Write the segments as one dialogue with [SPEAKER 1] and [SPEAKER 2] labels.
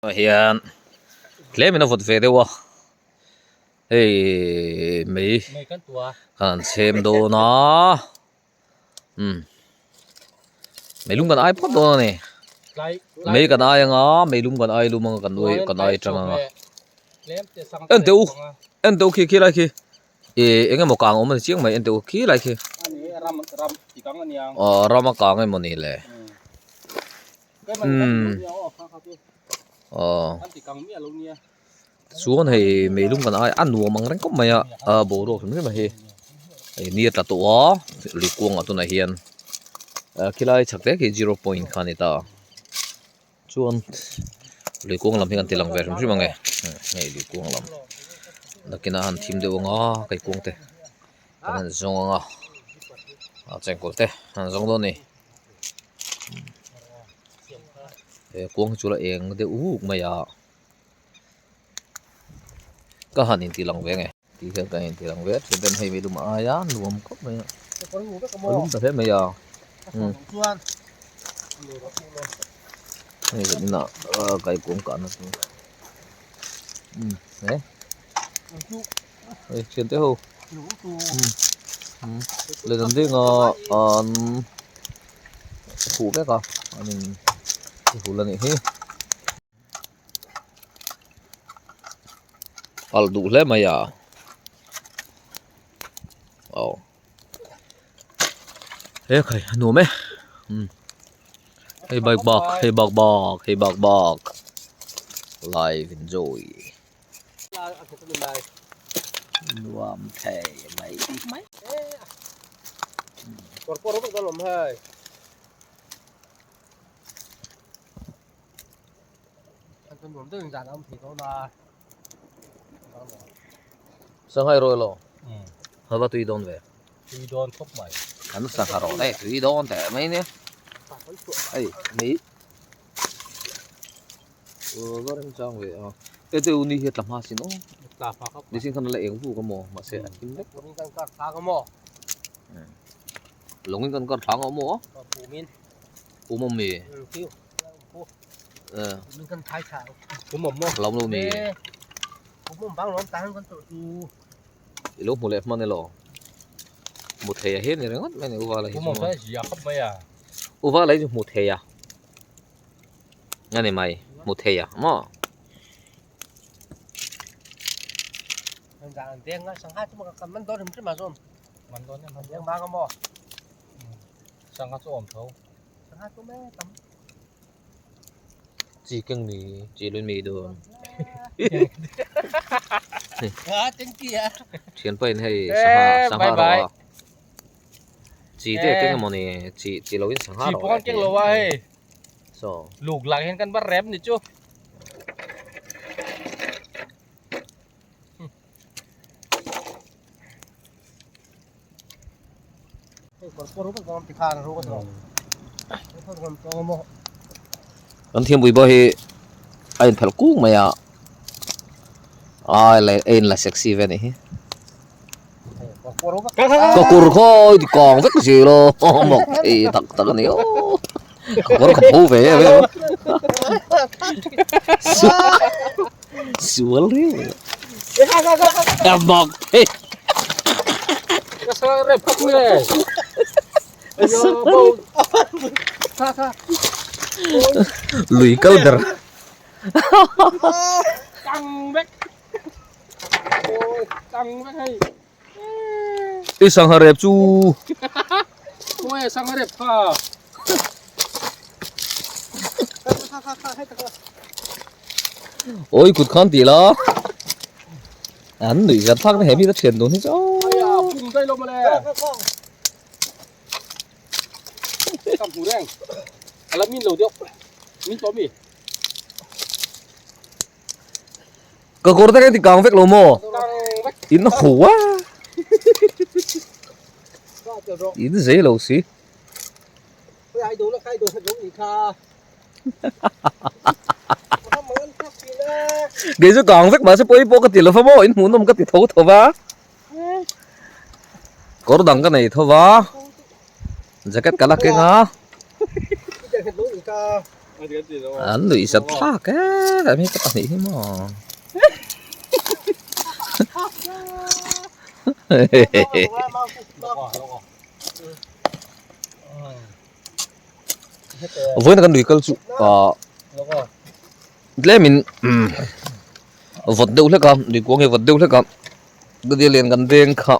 [SPEAKER 1] Ah hian tlem in a vawt ve deuh a hei mei kan chhem dawn a umm meilum kan ai phawt dawn a ni mei kan ai anga meilum kan ai lum anga kan uai kan ai tang anga en teh u en teh u khi khi lai khi ih eng emaw kang awm a ni chiang mai en teh u khi lai khi aw ram a kang emaw ni le. Umm aw chuan hei meilum kan ai a nuam ang reng khawp mai a a boruak hrim hrim a hi hei ni a tla tawh a lui kuangah tunah hian khilai chhak te khi zero point kha a ni ta chuan lui kuang lam hi kan ti lang ve hrim hrim ang e hei lui kuang lam nakinah han thim deuh ang a kaikuang te kan han zawng ang a a chengkawl te an zawng dawn a ni. He kuang hi chu la eng deuh vuk mai a ka han inti lang ve nge ti hian ka inti lang ve thin ten hei meilum aia nuam khawp mai a a lum ta hle mai a umm hei zan inah kaikuang kahna chu umm he hei thiante ho umm leh an ding a an huh vek a an in hul a nih hi alh duh hle mai a aw he khai a nuam e umm hei bike bak hei bak bak hei bak bak live enjoy. Nuam thei mai mai. Sangha rawh elo hava tui dawn ve.
[SPEAKER 2] Tui dawn khawp mai.
[SPEAKER 1] Kan sangha rawh le tui dawn teh mai nia. Hei mei. Aw va rem chang ve a e te u ni hi a tla hma sin aw
[SPEAKER 2] tla hma khawp
[SPEAKER 1] ni sin khan a la eng vuk a maw mahse a thim vek
[SPEAKER 2] lawngin kan kar thlak a maw
[SPEAKER 1] lawngin kan kar thlak a maw
[SPEAKER 2] pumin
[SPEAKER 1] pum awm mi
[SPEAKER 2] pumin kan thai thla pum awm maw
[SPEAKER 1] lawm lo mi
[SPEAKER 2] pum awm bang lawm tan kan tawh chu
[SPEAKER 1] i lo hmu leh hman elaw hmu thei a hian ni ringawt mai ni uva la hi
[SPEAKER 2] pum awm chuan zia khawp mai a
[SPEAKER 1] uva la hi chu hmu thei a. A ni mai hmu thei a maw. Chi keng mi chi lui mi dawn thian pahin hei sangha sangha rawh a chi te keng emawni chi chi lo in sangha rawh
[SPEAKER 2] chi keng lo a hei.
[SPEAKER 1] So.
[SPEAKER 2] Luk lak hian kan va rem ni chu.
[SPEAKER 1] Kan thiam pui pawh hi a inphelh kung mai a, a in la sexy ve a nih hi. Ka kur khaw i kang vek zel a mak thei tak tak a ni aw ka kawr ka pho ve em em sual riau a mak thei lui kal ber I sangha rep chu
[SPEAKER 2] Sangha rep kha
[SPEAKER 1] Oi kut khan tih la an nuih zat thlak na he mi ka thian dun hi chu Ka kawr te kha ti kang vek lo maw? In ho a. In zei lo si. Kei chu kang vek mahse pawi pawh ka ti lo va maw in hmuhnawm ka ti tho tho va. Kawr dang ka nei tho va. Jacket ka la keng a. An nuih zat thlak e a mi te pahnih hi maw. Vawiin kan lui kal chu ah tlemin vawt deuh hlek a lui kuang hi a vawt deuh hlek a chutia lian kan veng kha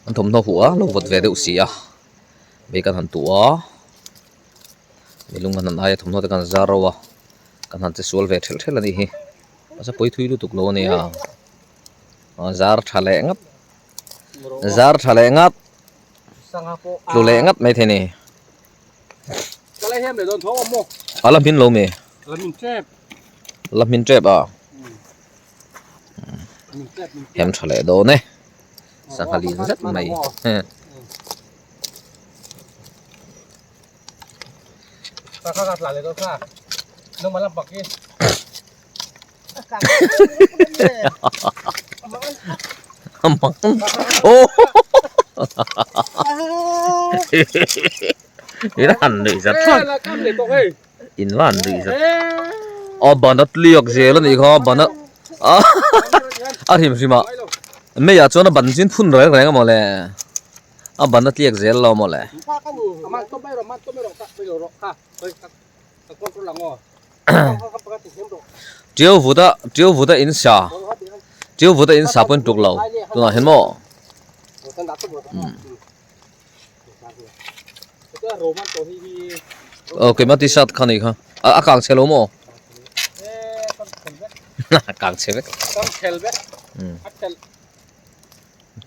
[SPEAKER 1] an thawmhnaw huh a lo vawt ve deuh si a mei kan han tuh a mi lung kan han ai a thawmhnaw te kan zar reuh a kan han che sual ve thelh thelh a nih hi mahse pawi thui lutuk lo a nia zar tha leh ngap zar tha leh ngap. Tlu leh ngat mai thei ni. A la hmin lo mi? La hmin tep a. Hem tha leh dawn e. Sangha lian zet mai. In han nuih zat thlak in la han nuih zat a ban a tliak zel a nih kha ban a a hrim hrim ah mei ah chuan a ban chin phun reng reng a mawle a ban a tliak zel lo mawle. Tiau vuta tiau vuta in sa tiau vuta in sa pawh in tuk lo tunah hian maw aw keimah t-shirt kha ni kha a kang chhe lo maw a kang chhe vek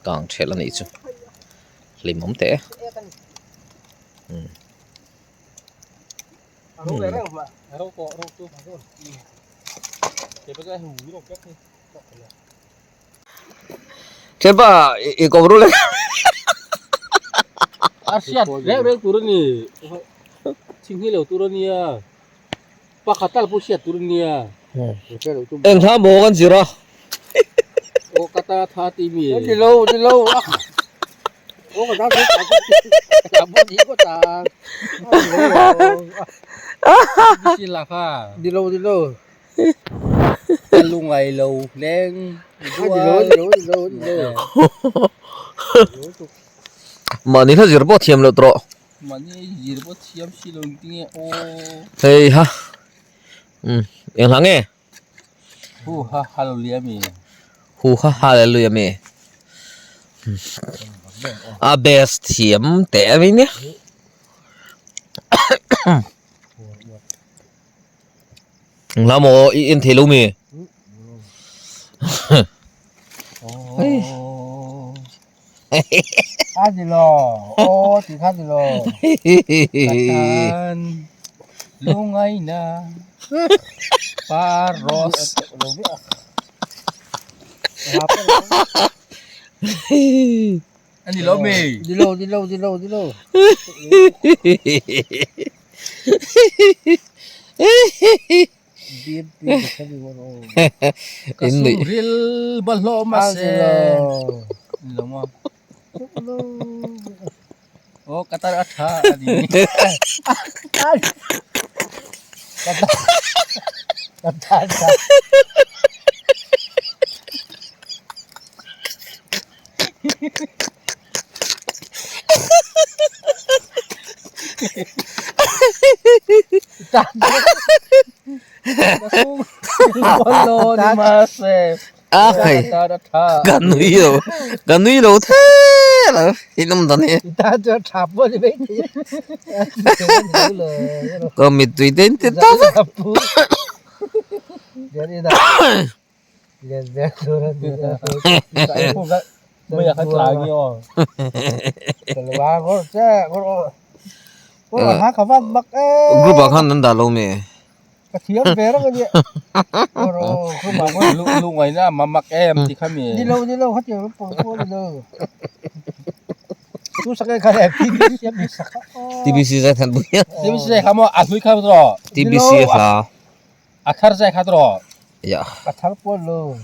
[SPEAKER 1] kang chhe la nih chu hlimawm teh e. Thianpa i ko ru le.
[SPEAKER 2] A hriat reng reng tur a ni. Thing hi lo tur a nia. Pakhat tal pawh hriat tur a nia.
[SPEAKER 1] Eng hla maw kan zir a.
[SPEAKER 2] Aw ka ta tha ti mi.
[SPEAKER 3] Ni lo ni lo. Aw ka ta tha ta bo ni ko ta.
[SPEAKER 2] Si la kha.
[SPEAKER 3] Ni lo ni lo.
[SPEAKER 2] Ka lungai lo leng.
[SPEAKER 3] Ni lo ni lo ni lo ni lo.
[SPEAKER 1] Mahni hla zir pawh thiam loh tawh.
[SPEAKER 2] Mahni zir pawh thiam si lo engtin nge aw.
[SPEAKER 1] Hei ha. Eng hla nge?
[SPEAKER 2] Hu ha hallelujah mi.
[SPEAKER 1] Hu ha hallelujah mi. A best thiam teh a mi nia. Eng hla maw i en thei lo mi?
[SPEAKER 3] A ni lo aw ti kha ni lo
[SPEAKER 2] Katan lungaina paros a ni lo mi
[SPEAKER 3] ni lo ni lo ni lo ni lo
[SPEAKER 2] Ka sumril bawlhhlawh mahse ni lo maw aw ka tar a tha a ni
[SPEAKER 1] Ka nui lo ka nui lo thei lo in awm dan hi ka mittui te in ti ta vek. Group ah khan an dah lo mi? TBC zai than pui a. TBC hla.
[SPEAKER 2] A thar zai kha tawh.
[SPEAKER 1] Ya.
[SPEAKER 3] A thar puan lo.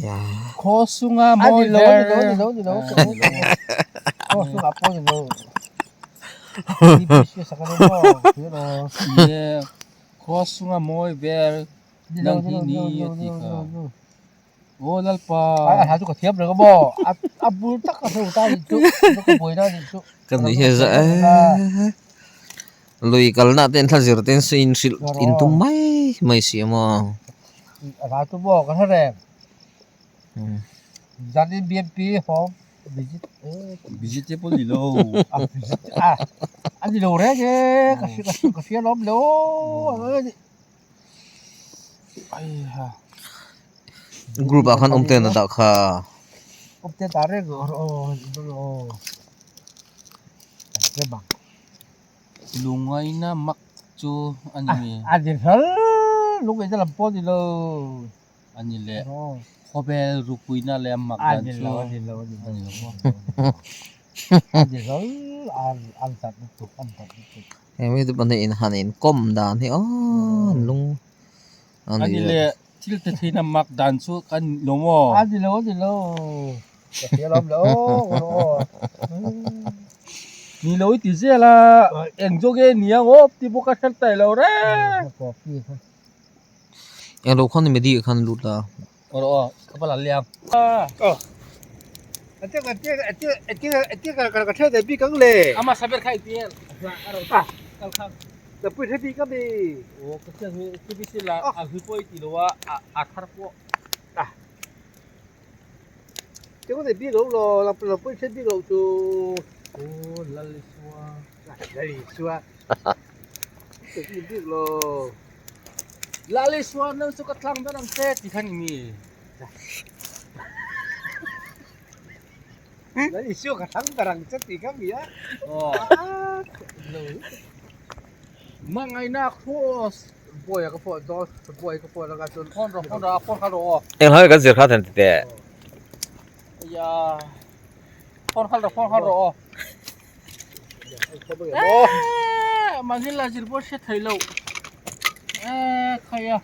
[SPEAKER 1] Ya.
[SPEAKER 2] Khaw sunga mawi
[SPEAKER 3] ber. Ani lo, ani lo, ani lo. Khaw sunga pawh ni lo.
[SPEAKER 2] Ye cross chunga mawi ber nang hi ni a ti kha. Aw Lalpa.
[SPEAKER 3] Ai a hla chu ka thiam reng a maw a bul tak ka hre ta nih chu ka buai na nih chu.
[SPEAKER 1] Ka nuih hian za eh lui kalna te thla zir te in hrilh in tum mai mai si a maw.
[SPEAKER 3] A hla chu maw ka hre reng. Zanin BMP hawng visit
[SPEAKER 2] visit te pawh ni lo
[SPEAKER 3] a visit a a ni lo reng e ka hria ka hria ka hria lawm lo
[SPEAKER 2] aiha
[SPEAKER 1] group ah khan awm te an dah kha
[SPEAKER 3] awm te dah reng aw aw bang
[SPEAKER 2] lungaina mak chu a ni
[SPEAKER 3] a ni hlal lungaina lam pawh a ni lo.
[SPEAKER 2] A ni leh khawvel rupuina leh a mak dan chu a ni lo
[SPEAKER 1] He mi te pahnih in han inkawm dan hi aw an lung
[SPEAKER 2] a ni leh thil ti theihna mak dan chu kan lo maw?
[SPEAKER 3] A ni lo a ni lo ka hria lawm lo
[SPEAKER 2] Ni lo i ti zel a eng zawk nge ni ang aw ti bawk a hre ta lo reng.
[SPEAKER 1] Englo khan medi ah khan lut la.
[SPEAKER 2] Aw aw ka va la liam. Ama saber kha iti el. Kal khang. Aw ka chiang hi TBC la a hlui pawh iti lo a a thar pawh. Aw Lalisua. Lalisua nang chu ka tlang ber ang che ti khan i mi.
[SPEAKER 3] Lalisua ka tlang ber ang che ti kha mi a.
[SPEAKER 2] Hmangaihna cross.
[SPEAKER 3] Bawiha ka phone dawn, bawiha ka phone anga chuan
[SPEAKER 2] phone rawh phone rawh phone kha rawh aw.
[SPEAKER 1] Eng hlai kan zir kha then ti teh.
[SPEAKER 2] Ya phone kha rawh phone kha rawh aw. Manila zir pawh hre thei lo eh khai a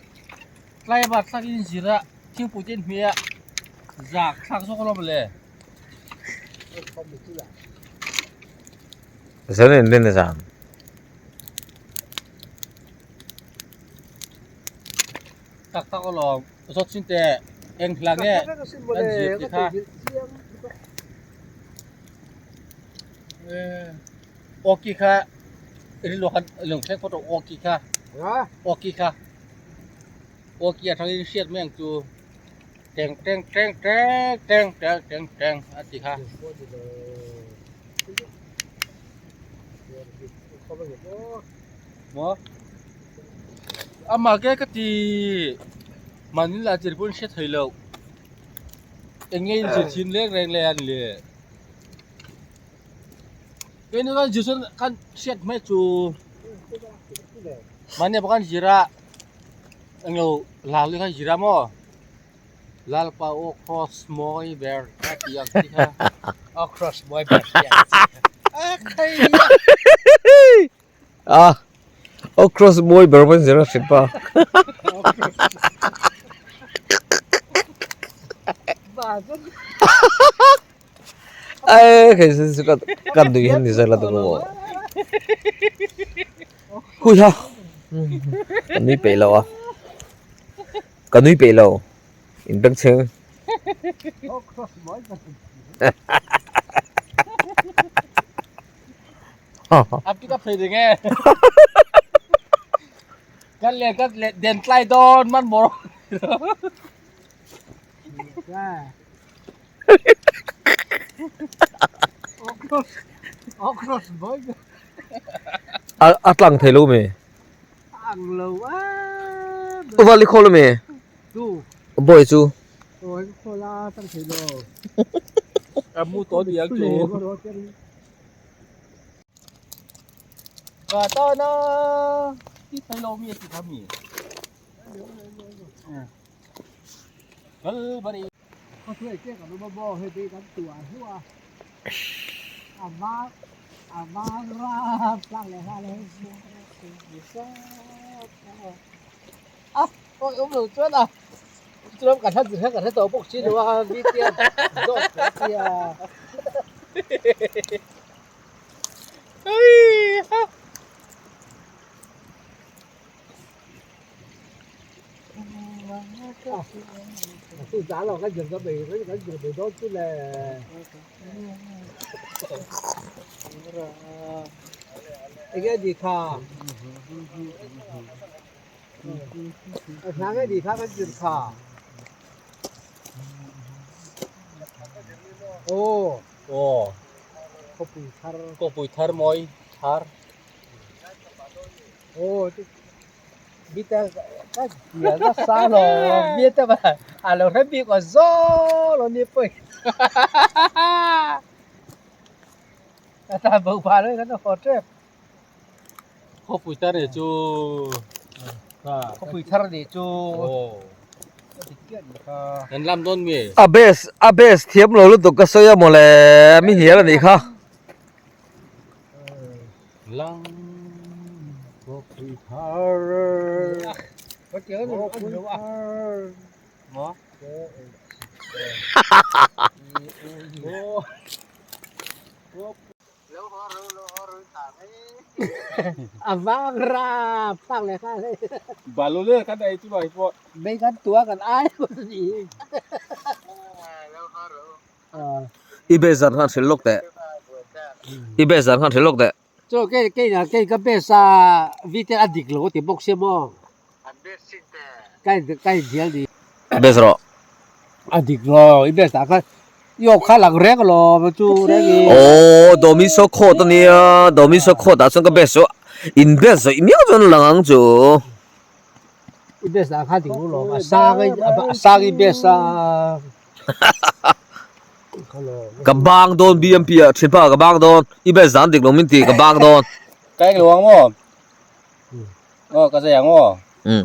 [SPEAKER 2] tlai bat thlak in zir a thingpui te in hmeh a zak thlak zawk alawm le.
[SPEAKER 1] Zan in rin zan.
[SPEAKER 2] Tak tak alawm zawt chin te eng hla nge an zir ti kha. Awki kha rilru khan lung thleng phawt rawh awki kha awki kha awki atangin hriat mai ang chu teng teng teng teng teng teng teng teng a ti kha. Maw amah ke ka ti mahni lah zir pawhin hre thei loh eng nge in zir thin reng reng le a ni le. Keini kan zir chuan kan hriat hmel chu mahni pawh kan zir a englo lal hi kan zir a maw Lalpa aw cross mawi ber a ti ang chi kha
[SPEAKER 3] aw cross mawi ber ti ang chi kha
[SPEAKER 2] a khai
[SPEAKER 1] a aw cross mawi ber pawn zir a hrilh pa Ai khai sin chu ka nui hian ni zel a tum maw hui ha ka nui peih lo a ka nui peih lo in beng chheng
[SPEAKER 2] a pick up thei ding e kan le kan le den tlai dawn man maw
[SPEAKER 1] A tlang thei lo mi? Uval i khawl ami? Boy chu.
[SPEAKER 2] Amu to diak chu. Ka ta na ti thei lo mi ti thami.
[SPEAKER 3] Enge ni kha a hna nge ni kha kan zir kha aw
[SPEAKER 2] aw
[SPEAKER 3] khawpui thar
[SPEAKER 2] khawpui thar mawi thar
[SPEAKER 3] aw bita ka hnial nasa lo bita a lo hre bik aw zawng lo ni pawi a tan bo phah lo kan haw tep.
[SPEAKER 2] Khawpui thar nih chu
[SPEAKER 3] Khawpui thar nih chu
[SPEAKER 2] Kan lam dawn mi?
[SPEAKER 1] A base a base thiam lo lutuk ka sawi a mawle mi hnial a nih kha.
[SPEAKER 2] Lang khawpui thar khawpui thar maw
[SPEAKER 3] A vang rap thlak leh nghal hei.
[SPEAKER 2] Balu le kan ei chu ai pawh.
[SPEAKER 3] Mei kan tua kan ai pawh chu ni.
[SPEAKER 1] I base zan khan hrilh lawk teh. I base zan khan hrilh lawk teh.
[SPEAKER 3] Chaw kei kei na kei ka base a vite a dik lo ti bawk sia maw. Ka in ka inhnial ni.
[SPEAKER 1] Base rawh.
[SPEAKER 3] A dik lo i base ah khan i awk kha lang reng alawm chu reng i.
[SPEAKER 1] Aw Domiso court ania Domiso court ah chuan ka base chu in base zawih miau chuan a lang ang chu.
[SPEAKER 3] I base ah khan dik lo lawm a sang a sang i base a.
[SPEAKER 1] Ka bang dawn BMP ah thinpa ka bang dawn i base dan dik lo min ti ka bang dawn.
[SPEAKER 2] Ka eng lo ang maw? Aw ka zai ang aw.
[SPEAKER 1] Um.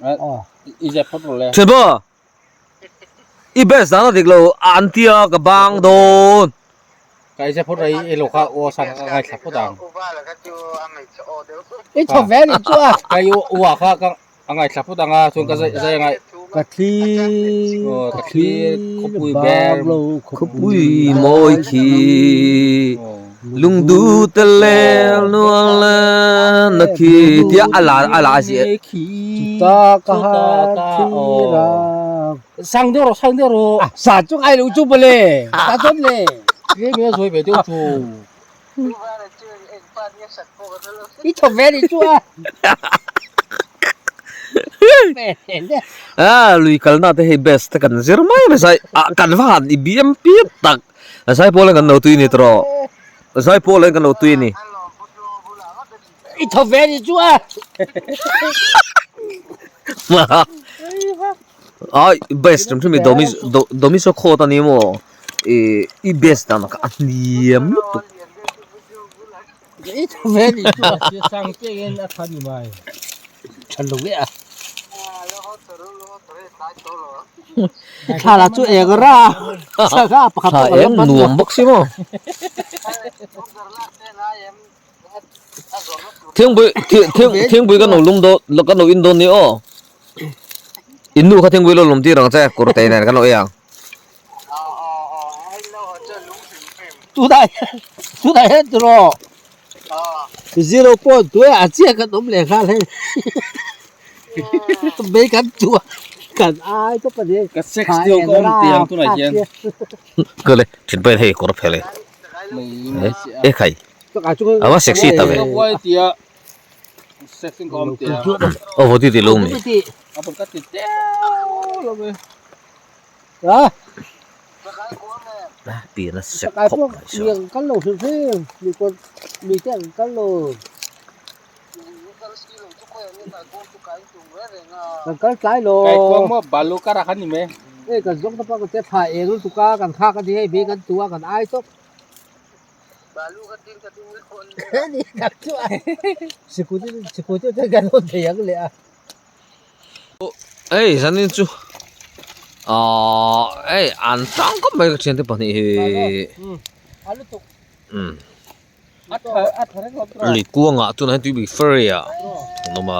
[SPEAKER 2] Aw. I zai phawt rawh le.
[SPEAKER 1] Thinpa i base dan a dik lo an tia ka bang dawn.
[SPEAKER 2] Ka i zai phawt rawh i lo kha aw sang ka ngaithla phawt ang.
[SPEAKER 3] I chho ve ni chu a.
[SPEAKER 2] Ka i ua kha ka A ngaithla phawt ang a, chuan ka zai zai a ngai.
[SPEAKER 3] Ka thli
[SPEAKER 2] Aw ka thli khawpui ber.
[SPEAKER 1] Khawpui mawi khi lungdu te lel nual na khi tia a la a la a zia.
[SPEAKER 3] Chuta ka han thlir a.
[SPEAKER 2] Sang deuh rawh sang deuh rawh.
[SPEAKER 3] A sa chu ngai lo chu mawle ta chuan le.
[SPEAKER 2] Tlem in a zawi ve deuh chu.
[SPEAKER 3] I chho ve ni chu a.
[SPEAKER 1] A lui kalna te hei best te kan zir mai mai sai a kan va han i biam piap tak zai pawl in kan lo tui ni tawh zai pawl in kan lo tui ni.
[SPEAKER 3] I chho ve ni chu a.
[SPEAKER 1] Ai best hrim hrim i domi domi saw khawt a ni maw ih i best dan kha a hniam lutuk.
[SPEAKER 3] I tha ve ni chu a.
[SPEAKER 2] Sang chiah in a tha ni mai.
[SPEAKER 3] Tha lo e a. Thla la chu eng ra. Thla ra pakhat
[SPEAKER 1] Thla eng nuam bawk si maw. Thingpui thingpui kan lo lum dawn kan lo in dawn ni aw in nu kha thingpui lo lum tir ang che kawr te nen kan lo ei ang.
[SPEAKER 3] Tunah tunah hian tiraw zero point tuai ah chiah kan awm leh nghal hei mai kan tuah kan ai tawp a ni
[SPEAKER 2] Ka sex deuh ka awm tih ang tunah hian.
[SPEAKER 1] Kawle thinpui hei kawr phel e. E khai. A va sexy ta ve. Aw vawti ti lo mi. Pian a sek khawp mai saw. Ei zanin chu ahh ei an tang khawp mai ka thiante pahnih hi umm lui kuangah tunah hian tui bik ferry ah an awm a.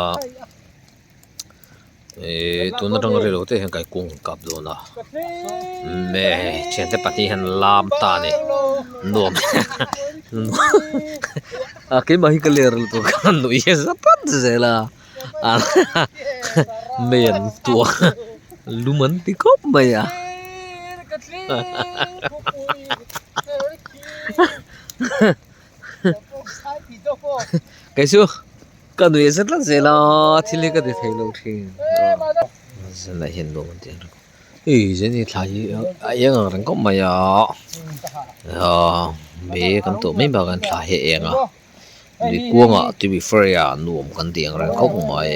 [SPEAKER 1] Ihh tun atang rilo te hian kaikung an kap dawn a me thiante pahnih hian lam ta a ni nuam a keimah hi ka ler lutuk a nuih hi a za tlat zel a mei an tuah lum an ti khawp mai a. Kei chu ka nuih a za tlat zel a thil hi ka ti thei lo thin zanah hian nuam an ti ang ih zan hi thla hi a eng ang reng khawp mai a me kan tawh mai bakah thla hi a eng a lui kuangah to be fair a nuam kan ti ang reng khawp mai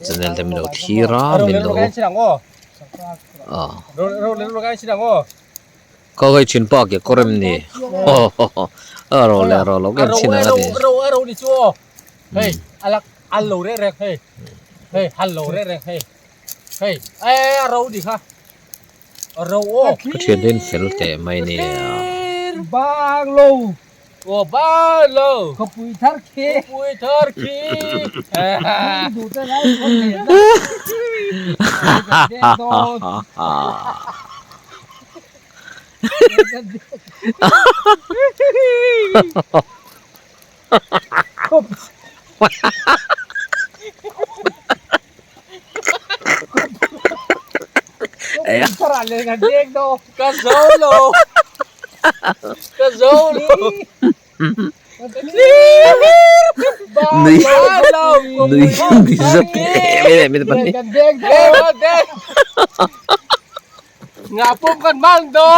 [SPEAKER 1] channel te min lo thlir a min lo Ka hawi thin pa ke kawr em ni a ro leh ro lo ka en chhin ang a ti. Ka thian te in fel teh mai ni a.
[SPEAKER 2] Aw bar lo.
[SPEAKER 3] Khawpui thar khi.
[SPEAKER 2] Khawpui thar khi.
[SPEAKER 3] Duh te lai chuan nen na.
[SPEAKER 2] Ka zo lo. Ka zo lo.
[SPEAKER 1] Nui nui nui zat em em em
[SPEAKER 2] Nga pum kan mang do.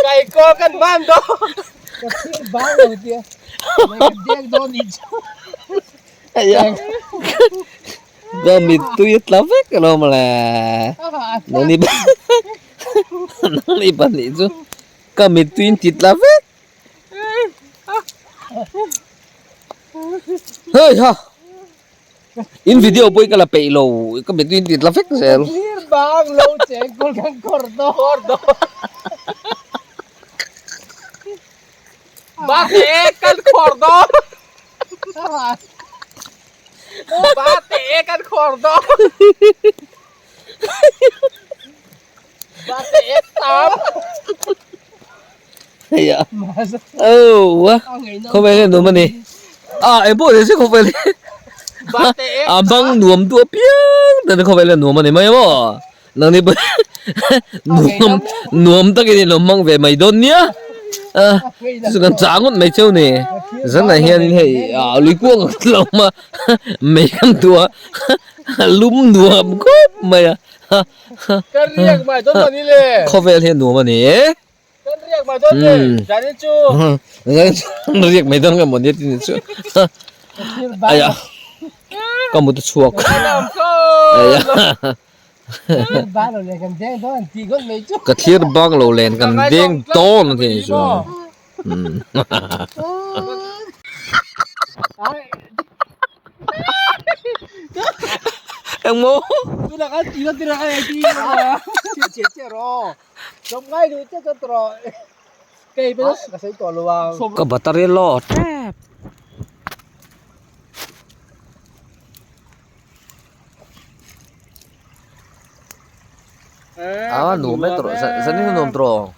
[SPEAKER 2] Kai ko kan mang do.
[SPEAKER 3] Ka thil bang lo tia. Ka deng dawn ni chu.
[SPEAKER 1] Ka mittui a tla vek alo mawle. Nangni nangni pahnih chu ka mittui in ti tla vek. Hei ha in video pawh hi ka la peih lo ka mittui in ti tla vek zel.
[SPEAKER 3] Clear bang lo cheng kul kan kawr dawn.
[SPEAKER 2] Bate kan khawr dawn. Bate kan khawr dawn. Bate tam.
[SPEAKER 1] Heia. Oh, khawvel hian nuam a ni. A eng pawh ni se khawvel hi. A bang nuam tu apiang ten khawvel hian nuam a ni mai a maw. Nangni pawh nuam nuam takin in awm hmang ve mai dawn nia. Chu kan chah ngawt mai cheu ni. Zanah hianin hei lui kuang ang lo awm a mei kan tuah a lum nuam khawp mai a.
[SPEAKER 2] Kan riak mai dawn mawni le.
[SPEAKER 1] Khawvel hian nuam a ni e.
[SPEAKER 2] Kan riak mai dawn ni. Zanin chu.
[SPEAKER 1] Zanin chu kan riak mai dawn nge mawni a ti ni chu. Aya ka mut a chhuak. Aya. Ka thlir bang lo len kan deng dawn a ti ni chu. Engmaw? Ka battery low tep. A nuam e tawh zanin a nuam tawh.